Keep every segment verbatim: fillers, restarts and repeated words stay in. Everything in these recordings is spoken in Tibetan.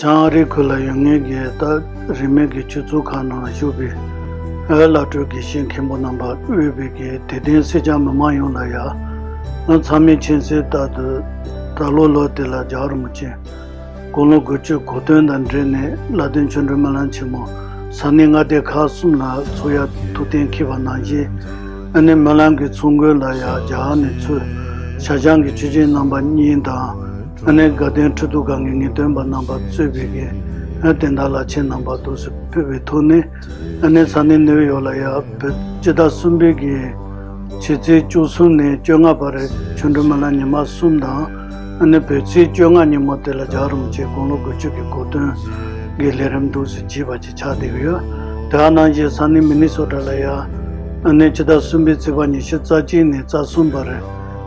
བྱང་ཨ་རིའི་ཁུལ་ལ་ཡོད་མཁན་གྱི་ད་རིས་མེད་ཀྱི་ཆོས་ཚོགས་ཁག་ནང་ལ་བཞུགས་པའི་ཨ་བླ་སྤྲུལ་དགེ་བཤེས་མཁན་པོ་རྣམ་པ་དབུས་པའི་གི་དད་ལྡན་སེར་སྐྱ་མི་མང་ཡོངས་ལ་ཡ། ང་ཚང་མས་མཁྱེན་གསལ་ལྟར་དུ་ད་ལོ་ལོ་དེ་ལ་རྒྱལ་བ་རིན་པོ་ཆེ་དགུང་ལོ་དགུ་བཅུ་གོ་སྟོན་དང་འབྲེལ་ནས་ལ་དོན་ཆོ་འཕྲུལ་སྨོན་ལམ་ཆེན་མོ་ས་གནས་མངའ་སྡེ་ཁག་གསུམ་ལ་ཚོགས་ཡ་ཐུགས་གཏན་འཁེལ་བ་ནང་བཞིན། ཨ་ནི་སྨོན་ལམ་གྱི་ཚོགས་མགོན་ལ་ཡ་རྒྱ་གར་ནས་ཚུར་ཤར་བྱང་གི་ཆོས་བྱེད་རྣམ་པ་གཉིས་དང་། ཨ་ནི་དགའ་ལྡན་ཁྲི་གདུགས་སྒང་གི་ངེས་སྟོན་པ་རྣམ་པ་གཙོས་པའི་གི་ཨ་དན་རྟགས་ལག་ཁྱེར་རྣམ་པ་འདུག་སེ་ཕུལ་བའི་ཐོག་ནས། ཨ་ནི་ས་གནས་ནིའུ་ཡོག་ལ་ཡ་བོད་སྤྱི་ཟླ་གསུམ་པའི་གི་ཕྱི་ཚེས་བཅུ་གསུམ་ནས་བཅོ་ལྔ་བར་ཆོ་འཕྲུལ་སྨོན་ལམ་ཉི་མ་གསུམ་དང་། ཨ་ནི་བོད་ཚེས་བཅོ་ལྔ་ཉིན་མོ་དེ་ལ་རྒྱལ་བ་རིན་པོ་ཆེ་དགུང་ལོ་དགུ་བཅུ་གི་གོ་སྟོན་གྱི་ལས་རིམ་འདུག་སེ་བྱས་པ་ཅིག་ཆགས་བསྡད་ཀྱི་ཡོད། དེ་ག་ནང་བཞིན་ས་གནས་མི་ནི་སོ་ཊ་ལ་ཡ། ཨ་ནི་ཕྱི་ཟླ་གསུམ་པའི་ཚེས་པ་ཉི་ཤུ་རྩ་གཅིག་ནས་རྩ་གསུམ་བར་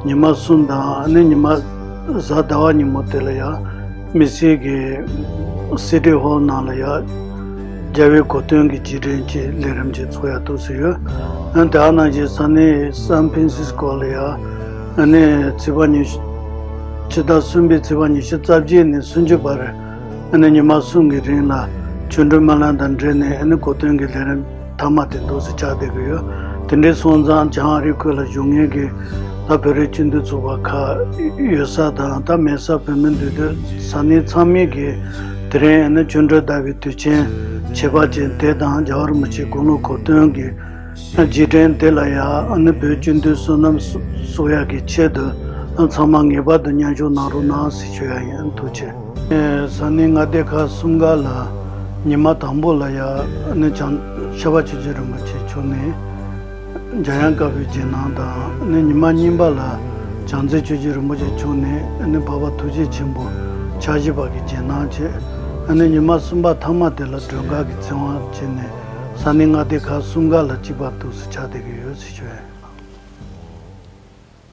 ཉི་མ་གསུམ་དང་། ཨ་ནི་ཉི་མ་གཟའ་ཟླ་བ་ཉིན་མོ་དེ་ལ་ཡ། དམིགས་བསལ་གྱི་སི་ཊི་ཧོལ་ནང་ལ་ཡ། རྒྱལ་བའི་གོ་སྟོན་གྱི་རྗེས་དྲན་གྱི་ལས་རིམ་ཅིག་ཚོགས་ཡ་འདུག་སེ་ཡོད། ཨ་ནི་དེ་ག་ནང་བཞིན་ས་གནས་སན་ཕྲན་སིས་ཀོ་ལ་ཡ། ཨ་ནི་ཚེས་པ་ཉི་ཤུ། ཕྱི་ཟླ་གསུམ་པའི་ཚེས་པ་ཉི་ཤུ་རྩ་བརྒྱད་ནས་སུམ་ཅུ་བར། ཨ་ནི་ཉི་མ་གསུམ་གྱི་རིང་ལ་ཆོ་འཕྲུལ་སྨོན་ལམ་དང་འབྲེལ་ནས། ཨ་ནི་གོ་སྟོན་གྱི་ལས་རིམ་མཐའ་མ་དེ་འདུག་སེ་ཆགས་བསྡད་ཀྱི་ཡོད། དེ་འདྲའི་སོང་ཙང་བྱང་ཨ་རིའི་ཁུལ་ལ་བཞུགས་མཁན་གྱི་ད་བོད་རིགས་སྤྱི་མཐུན་ཚོགས་པ་ཁག་ཡོད་ས་དང་། ད་མེད་ས་བོད་མི་འདུས་སྡོད་ས་གནས་ཚང་མས་ཀྱི་དེ་རིང་ཨ་ནི་ཆོ་འཕྲུལ་ཟླ་བའི་དུས་ཆེན་བྱེད་པ་ཅན་དེ་དང་། རྒྱལ་བ་རིན་པོ་ཆེའི་དགུང་ལོ་གོ་སྟོན་གྱི་རྗེས་དྲན་དེ་ལ་ཡ། ཨ་ནི་བོད་སྤྱི་མཐུན་བསོད་ནམས་གསོག་ཡག་གི་ཆེད་དུ་ཚང་མ་ངེས་པར་དུ་མཉམ་ཞུགས་གནང་རོགས་གནང་ཟེར་ཞུ་ཡ་ཡིན། ཐུགས་རྗེ་ཆེ། ས་གནས་མངའ་སྡེ་ཁག་གསུམ་ཀ་ལ་ཉི་མ་དང་པོ་ལ་ཡ། ཨ་ནི་བྱང་ཤར་པ་ཆོས་རྗེ་རིན་པོ་ཆེ་མཆོག་ནས་འཇམ་དབྱངས་བཀའ་པོད་རྗེས་གནང་དང་། ཨ་ནི་ཉི་མ་གཉིས་པ་ལ་བྱང་རྩེ་ཆོས་རྗེ་རིན་པོ་ཆེ་མཆོག་ནས། ཨ་ནི་འཕགས་པ་ཐུགས་རྗེ་ཆེན་པོ་ཕྱག་བཞི་པ་གི་རྗེས་གནང་བྱས། ཨ་ནི་ཉི་མ་གསུམ་པ་མཐའ་མ་དེ་ལ་མགྲོན་ཁང་གི་ཚེ་དབང་བྱས་ནས། ས་གནས་མངའ་སྡེ་ཁག་གསུམ་ཀ་ལ་གཅིག་པ་འདུག་སེ་ཆགས་བསྡད་ཀྱི་ཡོད་ཟེར་ཞུ་ཡ་ཡིན།